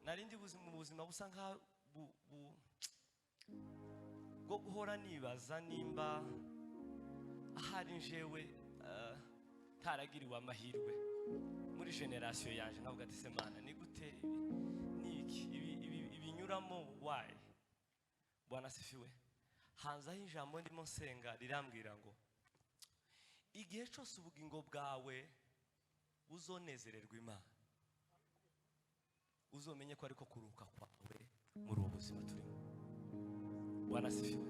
Nari ndi mu buzima busa nkaho bwo guhora nibaza nimba ahari njewe ntaragiriwe amahirwe muri génération yanje, nkavuga ati: "Se Mana, ni gute ibi, ni iki ibi ibinyuramo? Why?" Bwana asifiwe. Hanze aho ijambo ndimo nsenga rirambwira ngo igihe cyose ubugingo bwawe buzonezererwa Imana, uzomenye ko ariko kuruhuka kwawe muri ubu buzima turimo. Bwana asifiwe.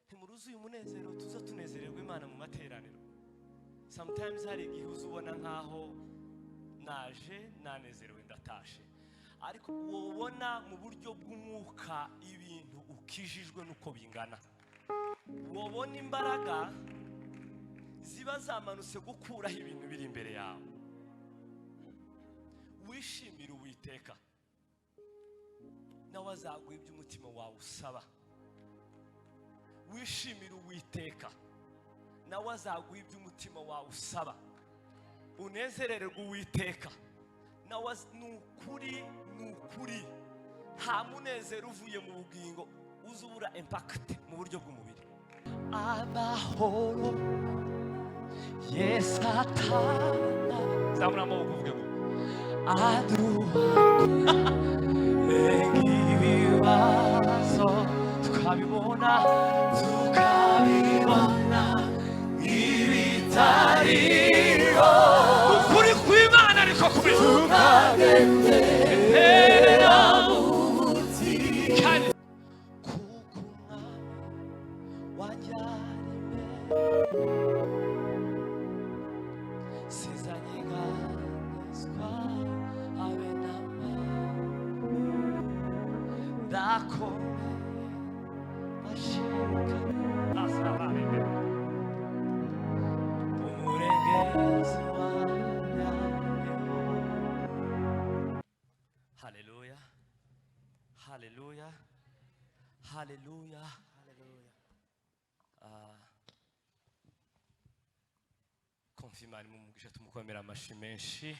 Ntimuruzi uyu munezero tuza tunezererwa Imana mu materaniro? Sometimes hari igihe uza ubona nkaho naje nanezerewe ndatashe, ariko wobona mu buryo bw'umwuka ibintu ukijijwe n'uko bingana, wobona imbaraga ziba zamanutse gukuraho ibintu biri imbere yawe. Wishimire Uwiteka, nawe azaguha ibyo umutima wawe usaba. Wishimire Uwiteka, nawe azaguha ibyo umutima wawe usaba. Unezererwe Uwiteka, nawe ni ukuri, ni ukuri, nta munezero uvuye mu bugingo uza ubura impact mu buryo bw'umubiri. Amahoro Yesu atanga, zamura amaboko uvuge ngo aduha ibibazo, tukabibona, tukabibona nk'ibitariho. Ukuri kw'Imana ariko kuri tukagendera kandi kuko Umwami wanjye ari imbere, sinzanyeganyezwa habe namba. Ndakomeye, ndashika umurengezi wanjye. Haleluya, haleluya, haleluya! Ah, kumva Imana imumugisha, tumukomera amashyi menshi,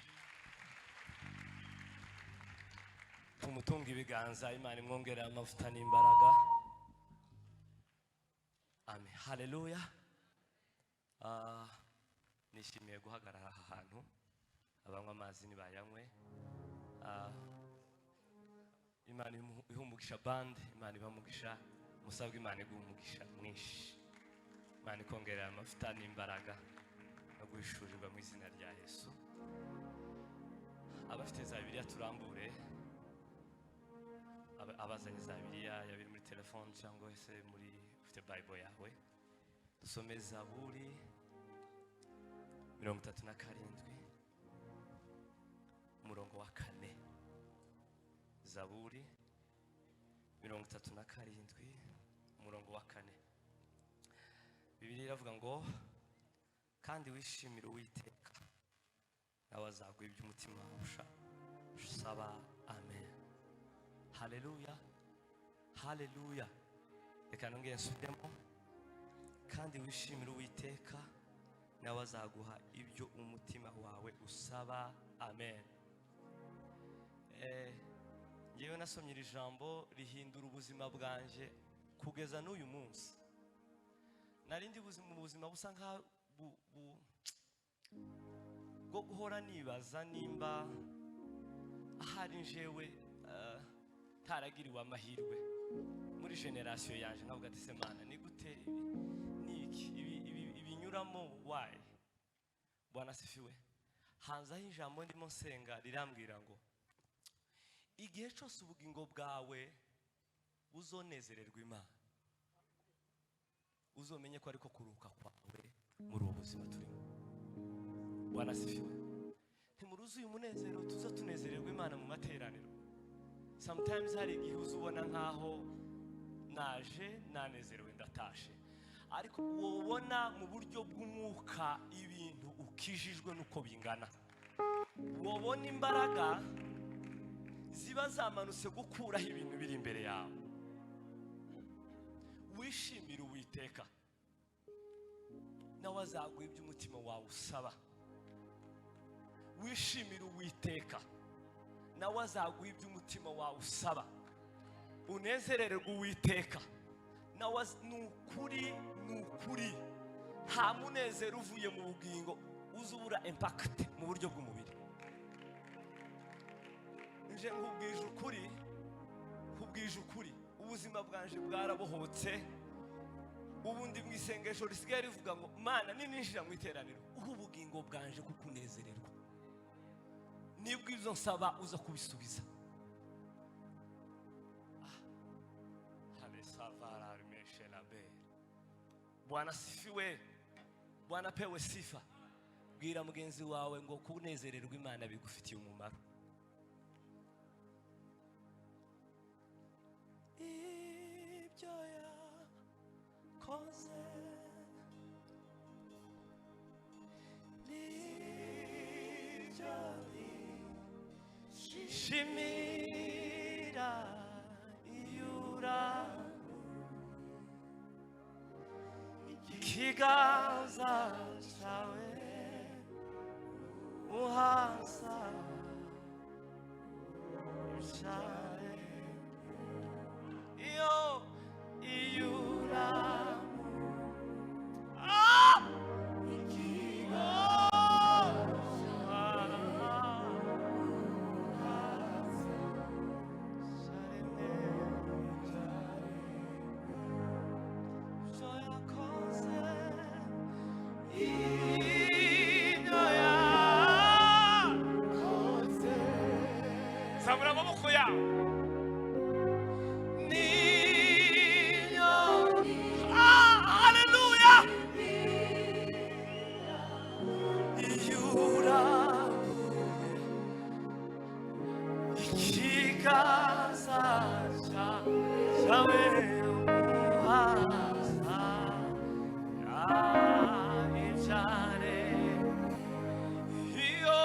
tumutunga ibiganza. Imana imwongerera amavuta n'imbaraga. Amen, haleluya. Ah, nishimiye guhagarara aha hantu. Abanywa amazi nibayanywe. Ah, Imana iha umugisha band, Imana ibaha umugisha. Musabwe Imana iguha umugisha mwinshi, Imana ikongerera amavuta n'imbaraga no guhishurirwa mu izina rya Yesu. Abafite za Bibiliya turambure. Abazanye za Bibiliya, yaba iri muri telefone cyangwa se muri ufite Bible yawe, dusome Zaburi 37, umurongo wa 4. Zaburi 37, umurongo wa 4. Bibiliya iravuga ngo: "Kandi wishimire Uwiteka, nawe azaguha ibyo umutima wawe usaba." Amen, haleluya, haleluya. Reka nongere nsubiremo: "Kandi wishimire Uwiteka, nawe azaguha ibyo umutima wawe usaba." Amen. Ngewe nasomye iri jambo rihindura ubuzima bwanjye kugeza n'uyu munsi. Nari ndi mu buzima busa nkaho bwo guhora nibaza nimba ahari njewe ntaragiriwe amahirwe muri génération yanje, nkavuga ati: "Se Mana, ni gute ibi, ni iki ibi ibinyuramo? Why?" Bwana asifiwe. Hanze aho ijambo ndimo nsenga rirambwira ngo igihe cyose ubugingo bwawe buzonezererwa Imana, uzomenye ko ariko kuruhuka kwawe muri ubu buzima turimo. Bwana asifiwe. Ntimuruzi uyu munezero tuza tunezererwa Imana mu materaniro? Sometimes hari igihe uza ubona nkaho naje nanezerewe ndatashe, ariko wobona mu buryo bw'umwuka ibintu ukijijwe n'uko bingana, wobona imbaraga ziba zamanutse gukuraho ibintu biri imbere yawe. Wishimire Uwiteka, nawe azaguha ibyo umutima wawe usaba. Wishimire Uwiteka, Nawe azaguha ibyo umutima wawe usaba. Unezererwe Uwiteka nawe. Ni ukuri, ni ukuri, nta munezero uvuye mu bugingo uza ubura impact mu buryo bw'umubiri. Nje nkubwije ukuri, nkubwije ukuri, ubuzima bwanje bwarabohotse. Ubundi mu isengesho risigaye rivuga ngo: "Mana, nininjira mu iteraniro, uha ubugingo bwanje kukunezererwa, nibwo ibyo nsaba uza kubisubiza." Halesavararmeshelabere. Bwana sifiwe, Bwana pewe sifa. Bwira mugenzi wawe ngo kunezererwa Imana bigufitiye umumaro. Ibyo yakoze nibyo nishimira, iyura ikiganza cyawe uhaza ibyawe, iyo iyura. Ah! Zamura amaboko yawe. Niyo. Ah, haleluya! Iyura ikiganza cyawe uhaza ibyare, iyo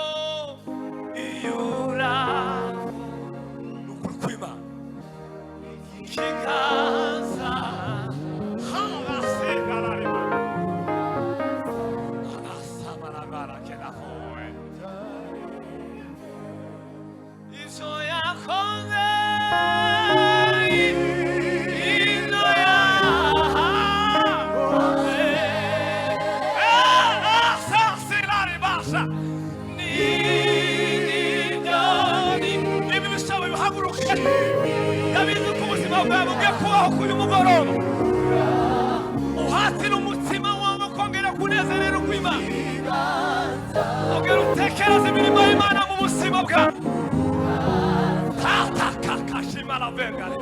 iyura, ni ukuri kw'Imana, ikiganza harasegararima arasabarabarakenahowe ibyo yakoze, ibyo yakoze, sasilaribasha ibi bisabo bihaguruke. Ndabizi ko ubuzima bwawe bugiye kubaho kuri mugoroba. Uhatire umutima wawe kongera kunezerera ukw'Imana, ongera utekereze imirimo y'Imana mu buzima bwawe. Tatakakashimaravengare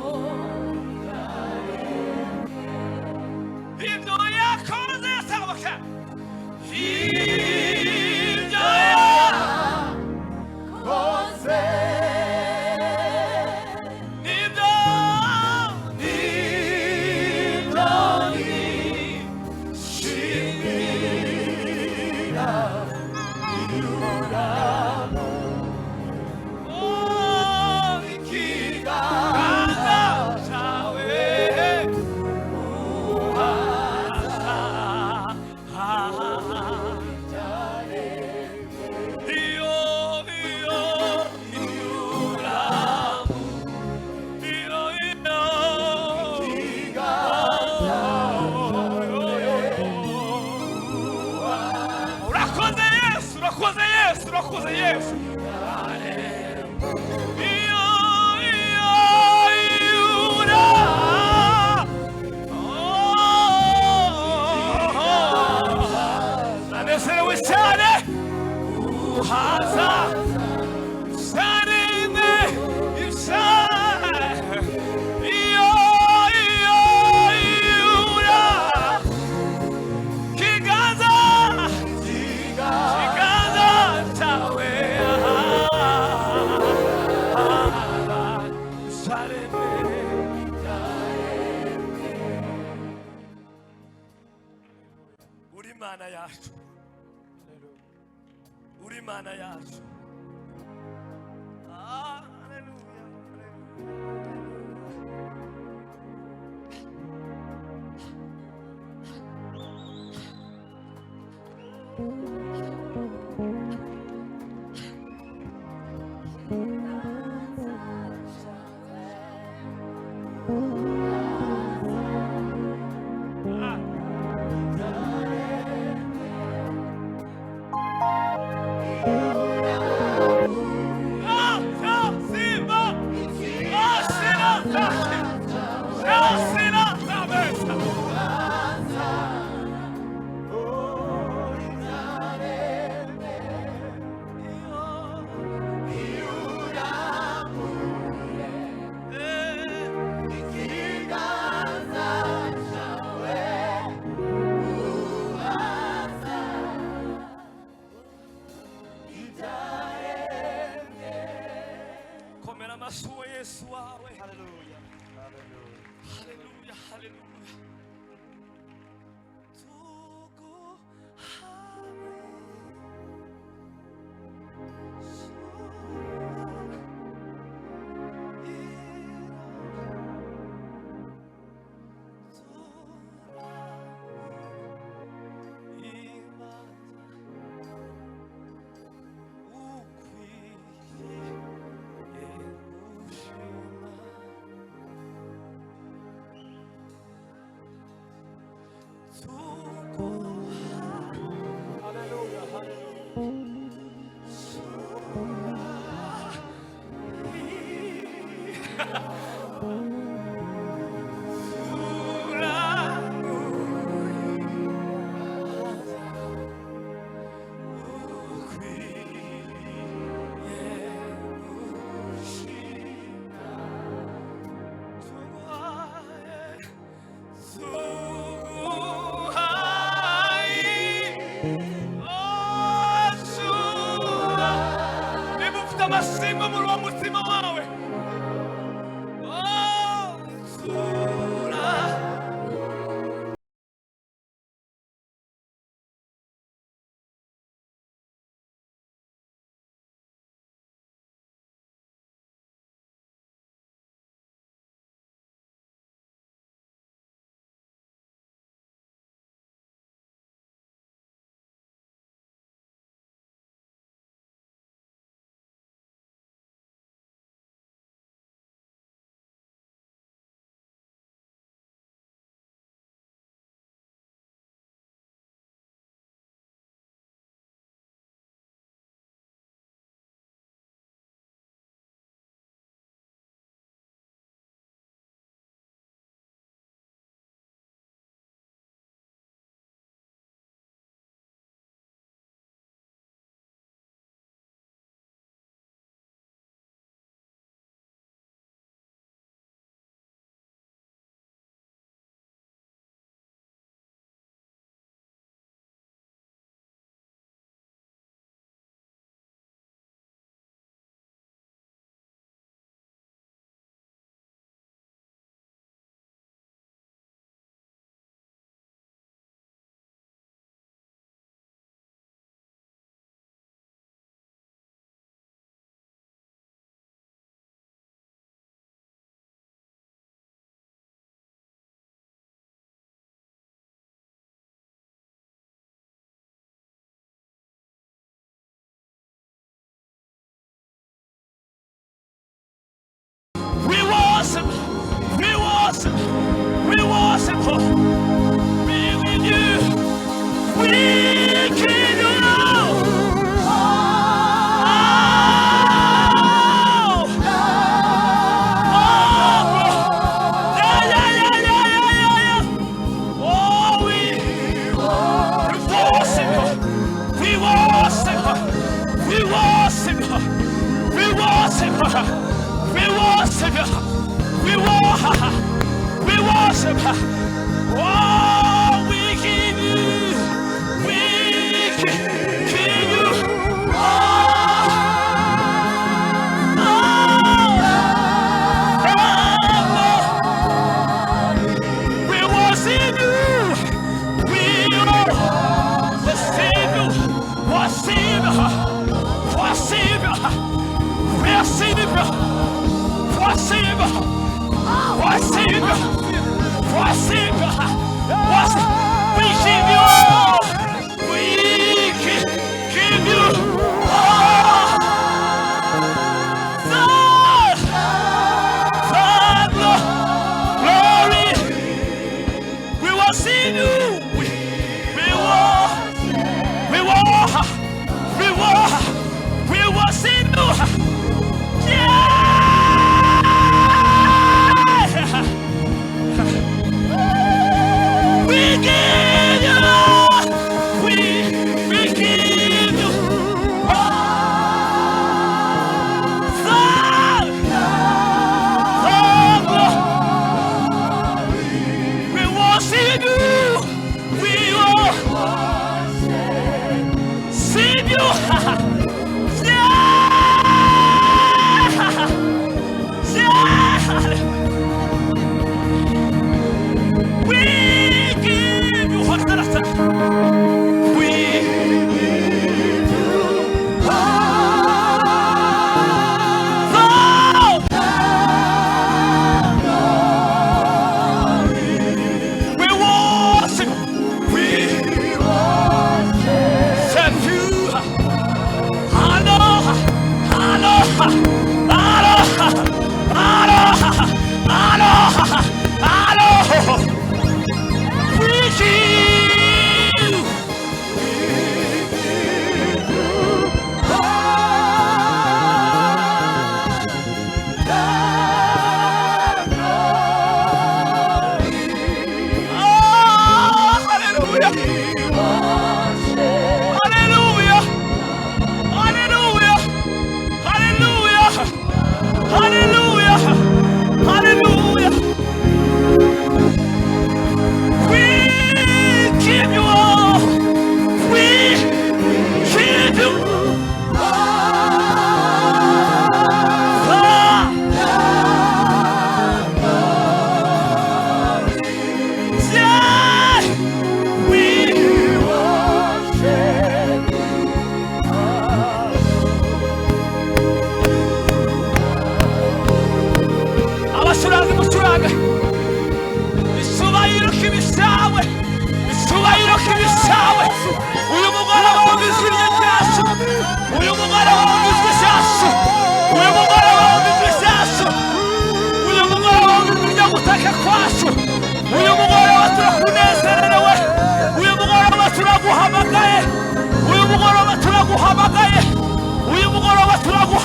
ibyo yakoze saboka ibyo yakoze nibyo, nibyo nishimira. Oh, ikiganza cyawe uhaza iyo iyo iyura iyo iyo Urakoze Yesu, urakoze Yesu, urakoze Yesu. Iyo iyo iyura. Oh, ndanezerewe cyane, uhaza cyane ibyaha, iyo iyo iyura kiganza, kiganza cyawe cyaremye. Uri Imana yacu, uri Imana yacu. Ah, haleluya, haleluya. Komera amashyi uwo Yesu wawe. Hallelujah. Hallelujah. Haleluya, haleluya. Tuguhawe imanza ukwiye gushima. Hallelujah. Hallelujah. Niba ufite amashimwe muri uwo mutima wawe, Oh, tura. We worship, we worship, we worship. Be with you, we give you all. Oh, oh, yeah, yeah, yeah, yeah, yeah, yeah, yeah. Oh, we worship, we worship, we worship, we worship, we worship, we worship, we worship. Oh, we give you, we give you all, all, all. We worship you, we worship you, worship, worship, worship, worship, worship, worship, worship. We give you all. We give you all. The, the glory.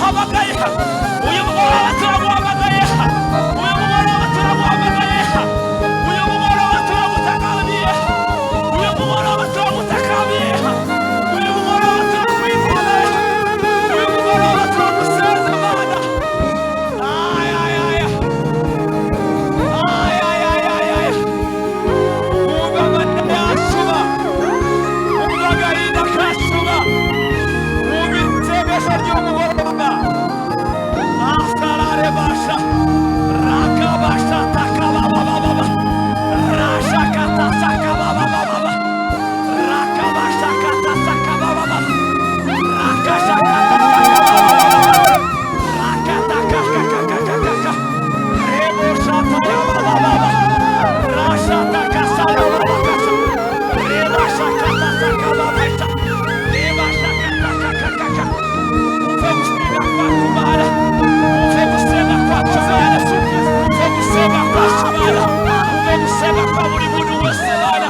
Turaguhamagaye. Uyu mugoroba turaguhamagaye. Uyu mugoroba turaguhamagaye. Uyu mugoroba turagutakabiye. Uyu mugoroba turagutakabiye. Uyu mugoroba turakwizeye. Uyu mugoroba turagusenze Mana. Ay, ay, ay. Ay, ay, ay, ay, ay. Umva amata yashuba. Umva agahinda kashuba. Umva isengesho ry'umugoroba. Asararebasha. Rakabasha takababababa. Rashakatasakababababa. Rakabashakatasakabababa. Rakashakatasakabababa. Rakatakakakakakaka. Reboshatayabababa. Rashatakasayababakasha. Rebashakatasakababasha. Rebashakatakakakaka. Uve gusenga kwacu Mana. Uve gusenga kwacu Mana. Uve gusenga kwacu Mana. Uve gusenga kwa buri muntu wese Mana.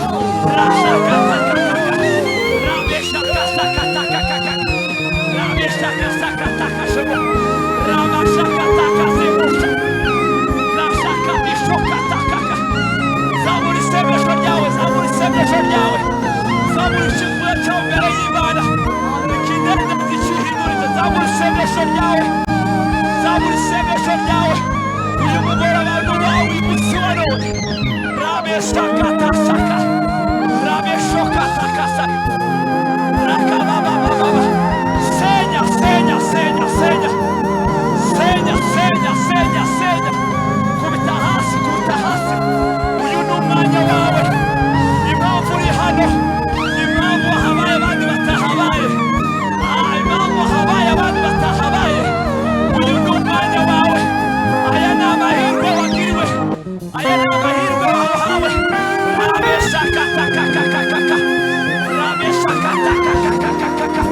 Rashakatakakaka. Rabeshakasakatakakaka. Rabeshakasakatakashaka. Rabashakatakasebusha. Rashakabishokatakaka. Zamura isengesho ryawe, zamura isengesho ryawe, zamura ishimuye cyawe imbere y'Imana. Ikidendezi cyihindurize, zamura isengesho ryawe, zamura isengesho ryawe. Uyu mugoroba ni uwawe, uyu munsi wa none. Rabeshakatasaka, rabeshokatakasaka, rakababababa. Senya, senya, senya, senya. Senya, senya, senya, senya. Kubita hasi, kubita hasi. Uyu ni umwanya wawe. Impamvu uri hano, impamvu habaye abandi batahabaye. Ah, impamvu habaye abandi batahabaye. Uyu ni umwanya wawe. Aya ni amahirwe wagiriwe. Aya ni amahirwe wahawe. Rabeshakatakakakaka. Rabeshakatakakakakaka.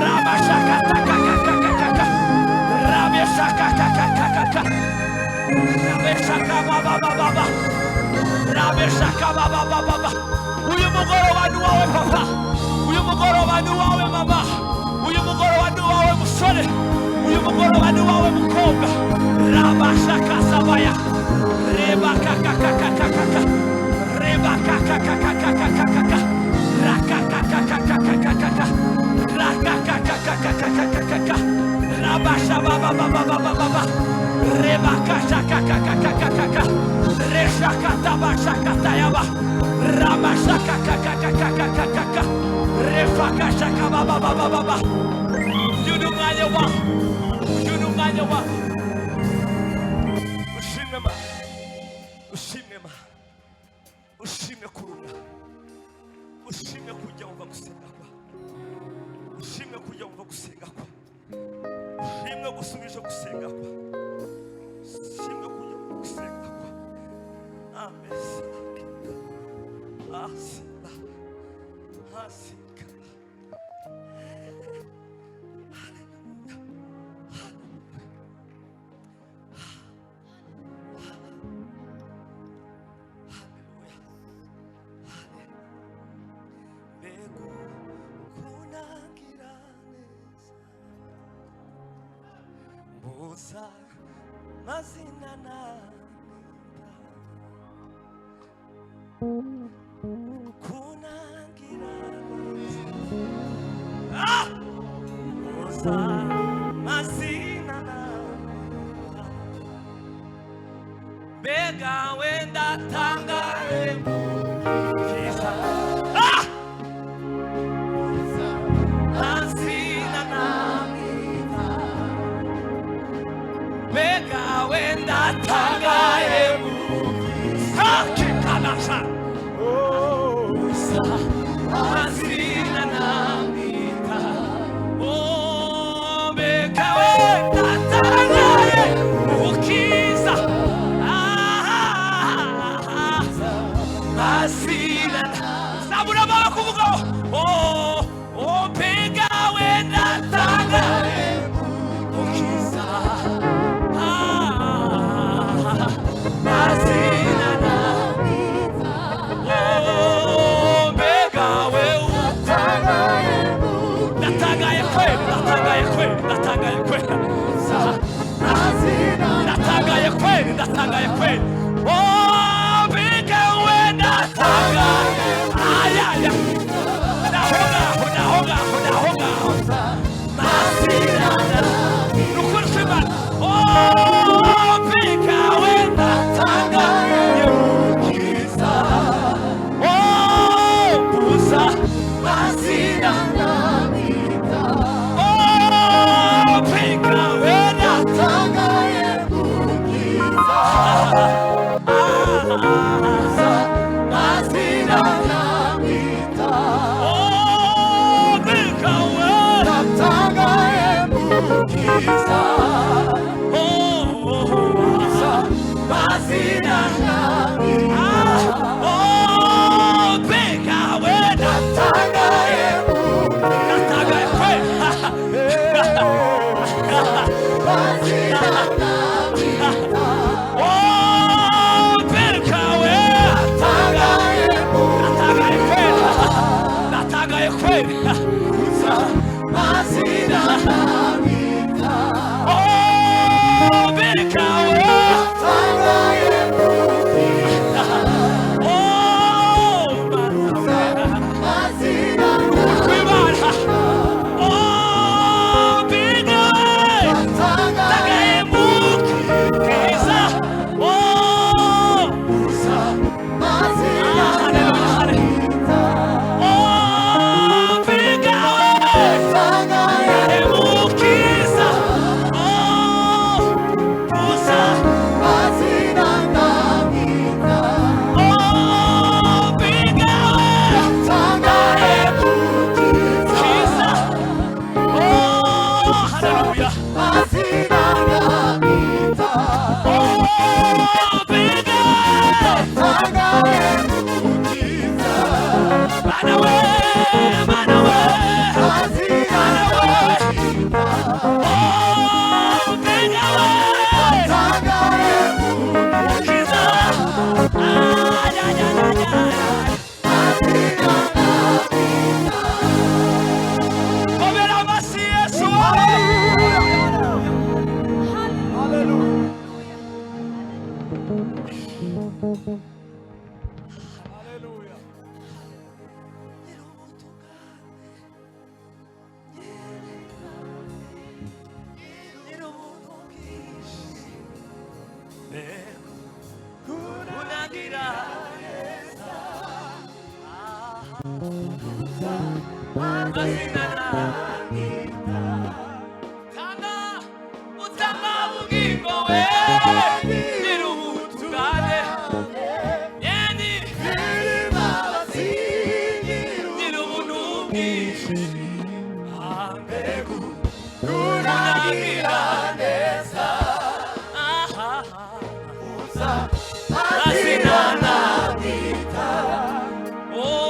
Rabashakatakakakakaka. Rabeshakakakakaka. Rabeshakababababa. Rabeshakababababa. Uyu mugoroba ni uwawe papa. Uyu mugoroba ni uwawe mama. Uyu mugoroba ni uwawe musore. Uyu mugoroba ni uwawe mukobwa. Rabashakasabaya. Rebakakakakakaka. Rebakakakakakakaka. Rakakakakakakaka. Rakakakakakakaka. Rabashababababababa. Rebakashakakakakaka. Reshakatabashakatayaba. Rabashakakakakakakaka. Refakashakabababababa. Uyu ni umwanya wawe. Uyu ni umwanya wawe. Ushimwe Mana. Ushimwe Mana. Ushimwe kurumwa. Ushimwe kujya wumva gusenga kwa. Ushimwe kujya wumva gusenga kwa. Ushimwe gusubije gusenga kwa. Ushimwe kujya wumva gusenga kwa. Amesaka. Asila. Asika. Mbegu kunagira neza. Mbuza mazina nanita. Kunangira neza. Ah! Mbuza mazina nanita. Mbega wenda tangaye mukiza. Ah! Mazina nanita. Mbega wenda tangaye mukiza. Kikanasha. Mazina namita. Oh, mbega wenda tangaye mukiza. Ah, mazina. Zabura amaboko kuvuga. Oh, oh, mbega wenda tangaye mukiza. Ah, Ndatangaye kweli. Oh, mbega we, ndatangaye. Ayaya, naho ngaho, naho ngaho, naho ngaho. Mazina nukuri kw'Imana. Oh, mbega we, ndatangaye mukiza. Oh, buza mazina. Oh, mbega we, ndatangaye mukiza. Mazina. Oh, mbega we. Oh, mazina. Oh, mbega we, ndatangaye. Ndatangaye kweli. Oh, mbega we, ndatangaye. Ndatangaye kweli. Ndatangaye kweli. Mazina. Oh, mbega we. Oh, Mana we. Kwimana. Oh, mbega we. Ndatangaye mukiza. Oh, haleluya, haleluya. Oh, mbega we. Ndatangaye mukiza. Oh, buza. Oh, mbega we. Ndatangaye mukiza. Oh, haleluya. Oh, mbega we. Mana we, Mana we, Mana we. Oh, mbega we. Mukiza. Ah, ya, ya, ya, ya. Komera amashyi Yesu we. Hallelujah.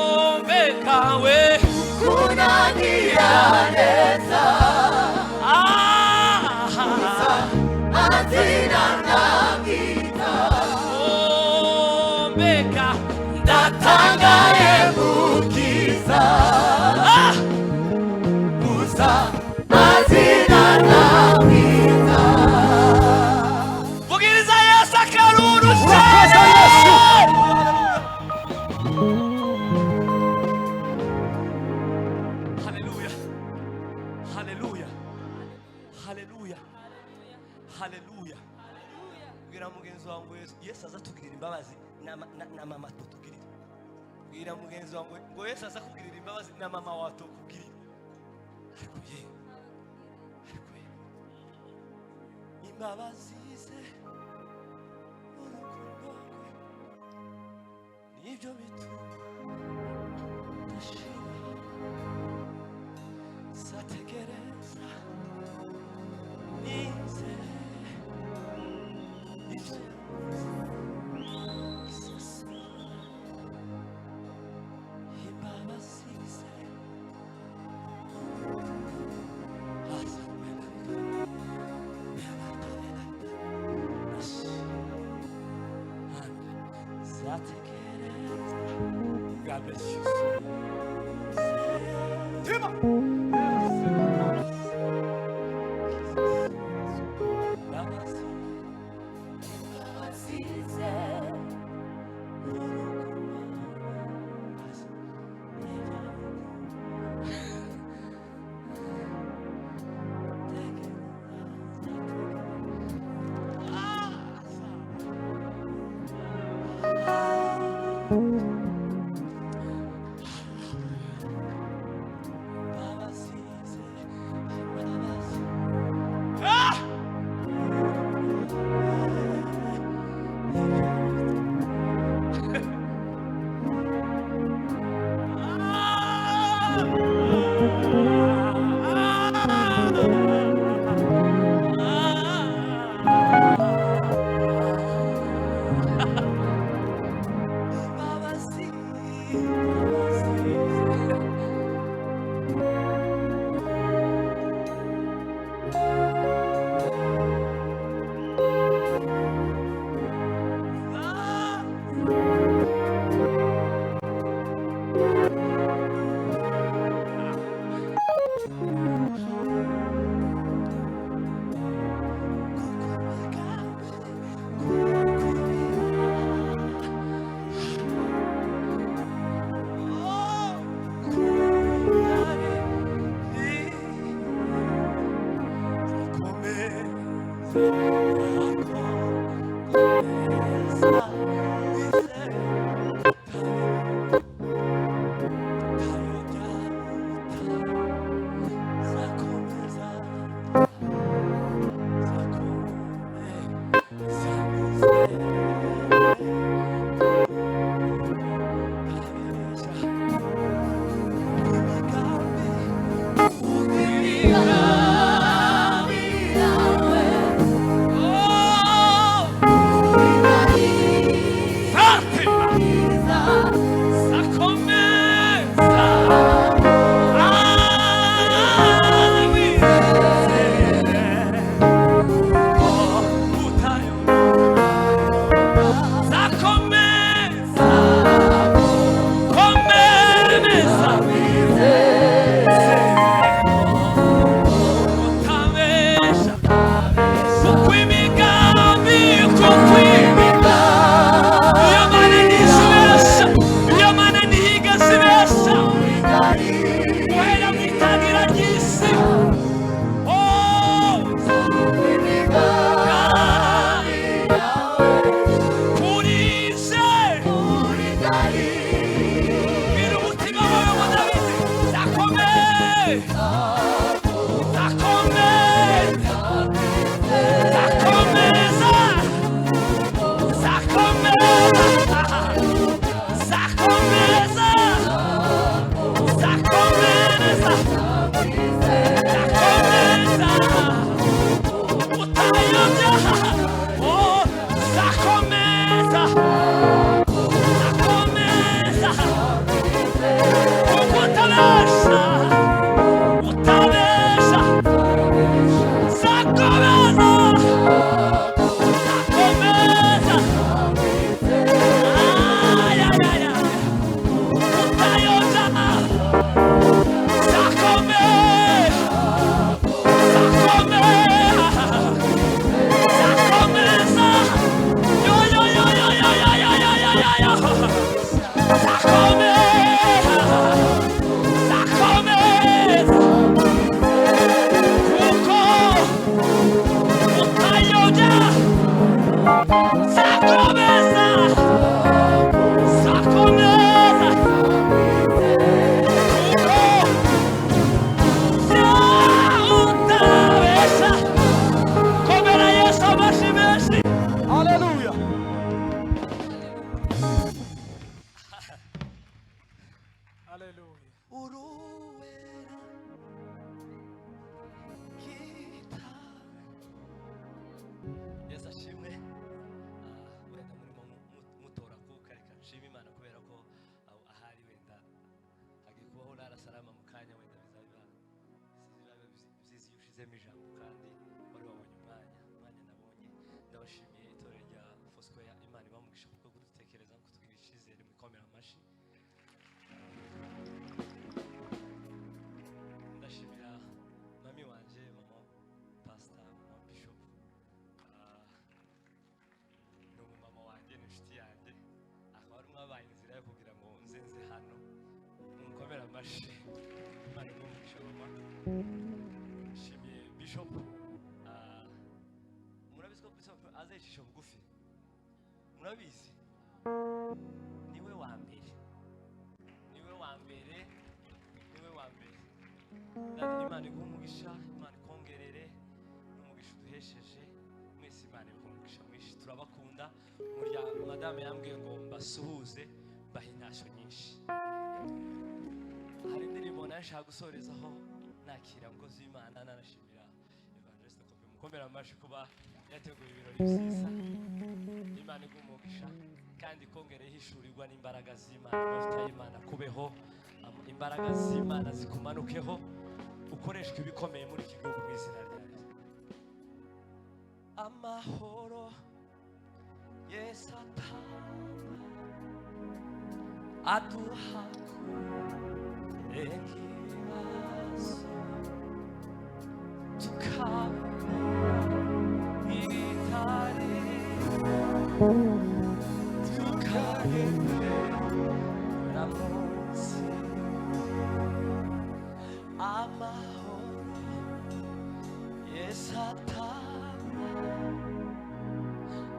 Ombekawe. Ah, ombeka. Ndatangaye. Ah! Vugiriza Yesu akaruru. Urakoze Yesu. Haleluya. Haleluya. Haleluya. Haleluya. Bwira mugenzi wawe ngo Yesu azatugirira imbabazi na mama tutugirira. Bwira mugenzi wawe ngo Yesu aza kugirira imbabazi na mama wawe atokugirira. Ariko ye. Ariko ye. Imbabazi ze n'urukundo rwe nibyo bituma ndashima. Sategereza nize ibyo yavuze bizasohora. Imbabazi ze. Sategereza. God bless you so much. Tima. Imbabazi. Sakomeza, sakomeza, kuko utabesha. Komera Yesu amashyi menshi. Haleluya. Haleluya. Uruwera kita. Yesu ashimwe. Wenda murimo mutora kuka, reka nshime Imana kubera ko ahari wenda hagiye kubaho rara salama mu kanya, wenda bizabiba byiza iyo ushizemo ijambo kandi wari wabonye umwanya nabonye. Ndabashimiye itorero rya Foursquare, Imana ibamugisha kuko kudutekereza, kutugirira icyizere, mukomera amashyi. Ndashimira mami wanje, mama pastor, mama bishop. Ni umumama wanjye, ni inshuti yanjye, akaba ari umwe inzira yo kugira ngo nze nze hano. Mukomere amashyi, Imana iguhe umugisha mama. Nshimiye bishop. Murabizi ko bishop azayicisha bugufi, murabizi, niwe wa mbere, niwe wa mbere, niwe wa mbere. Daddy, Imana iguhe umugisha, Imana ikongerere n'umugisha uduhesheje mwese. Imana iguhe umugisha mwinshi, turabakunda. Umuryango, madame yambwiye ngo mbasuhuze, mbahe intashyo nyinshi. Hari indirimbo nayo nshaka gusorezaho nakira umukozi w'Imana, nanashimira Evangeliste Kopi, mukomere amashyi, kuba yateguye ibirori byiza. Imana iguhe umugisha kandi ikongere hishurirwa n'imbaraga z'Imana, amavuta y'Imana kubeho, imbaraga z'Imana zikumanukeho, ukoreshwa ibikomeye muri iki gihugu mu izina rya Yesu. Amahoro Yesu atanga aduha kurenga ibibazo, tukabona ibitari, tukagendera munsi. Amahoro Yesu atanga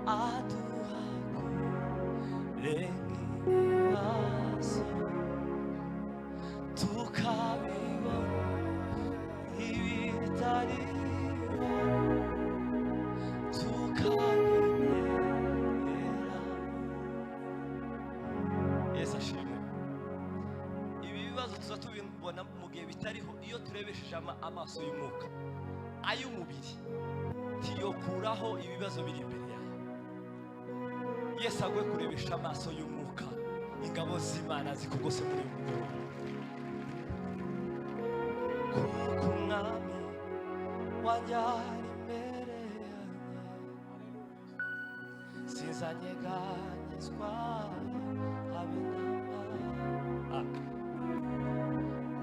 aduha kurenga ibibazo, tukabibona ibitariho, tukagendera. Yesu ashimwe. Ibi bibazo tuza tubibona mu gihe bitariho. Iyo turebesheje amaso y'umwuka, ay'umubiri tiyokuraho ibibazo biri imbere yawe. Yesu aguhe kurebesha amaso y'umwuka, ingabo z'Imana zikugose muri uyu mugoroba, kuko umwami wanjye ari imbere yanjye, sinzanyeganyezwa habe namba.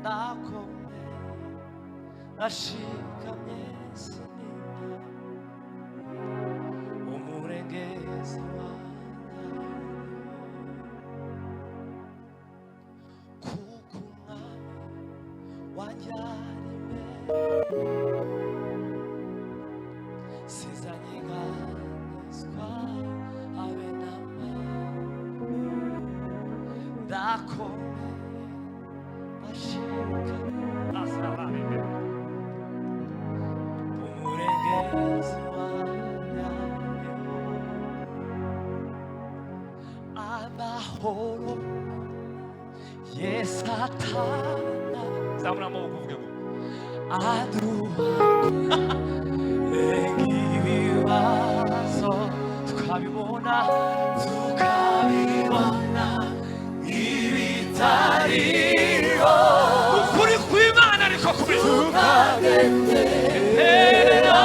Ndakomeye, nashikamye, sinina umurengezi wanjye ariho, kuko umwami wanjye ari imbere, sinzanyeganyezwa habe namba. Ndakomeye, nashikamye, umurengezi wanjye ariho. Amahoro Yesu atanga, zamura amaboko uvuge ngo aduha kurenga ibibazo, tukabibona, tukabibona ibitariho. Ukuri kw'Imana niko kuri, tukagendera.